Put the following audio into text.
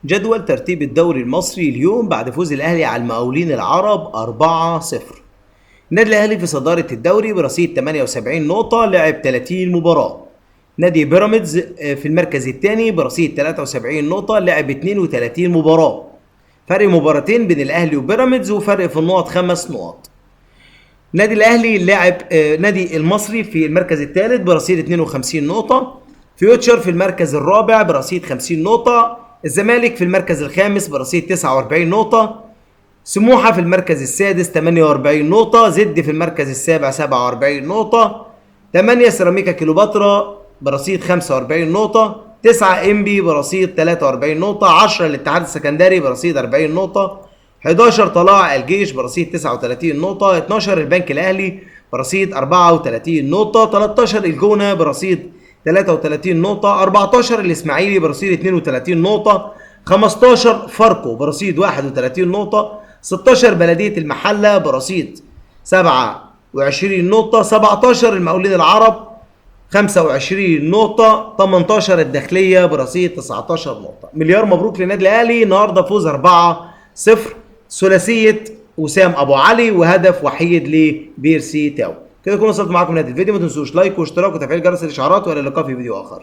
جدول ترتيب الدوري المصري اليوم بعد فوز الأهلي على المقاولين العرب 4-0. النادي الأهلي في صدارة الدوري برصيد 78 نقطة، لعب 30 مباراة. نادي بيراميدز في المركز الثاني برصيد 73 نقطة، لعب 32 مباراة. فرق مباراتين بين الأهلي وبيراميدز وفرق في النقط 5 نقط. نادي الأهلي لعب نادي المصري في المركز الثالث برصيد 52 نقطة، فيوتشر في المركز الرابع برصيد 50 نقطة، الزمالك في المركز الخامس برصيد 49 نقطة، سموحة في المركز السادس 48 نقطة، زد في المركز السابع 47 نقطة، 8 سيراميكا كيلوباترا برصيد 45 نقطة، 9 انبي برصيد 43 نقطة، 10 الاتحاد السكندري برصيد 40 نقطة، 11 طلائع الجيش برصيد 39 نقطة، 12 البنك الأهلي برصيد 34 نقطة، 13 الجونة برصيد 33 نقطة، 14 الإسماعيلي برصيد 32 نقطة، 15 فاركو برصيد 31 نقطة، 16 بلدية المحلة برصيد 27 نقطة، 17 المقاولين العرب 25 نقطة، 18 الداخلية برصيد 19 نقطة. مليار مبروك للنادي الأهلي النهارده، فوز 4-0، ثلاثية وسام أبو علي وهدف وحيد لبيرسي تاو. كده أكون وصلت معاكم لنهاية الفيديو، ما تنسوش like واشتراك وتفعيل جرس الإشعارات، وإلى اللقاء في فيديو آخر.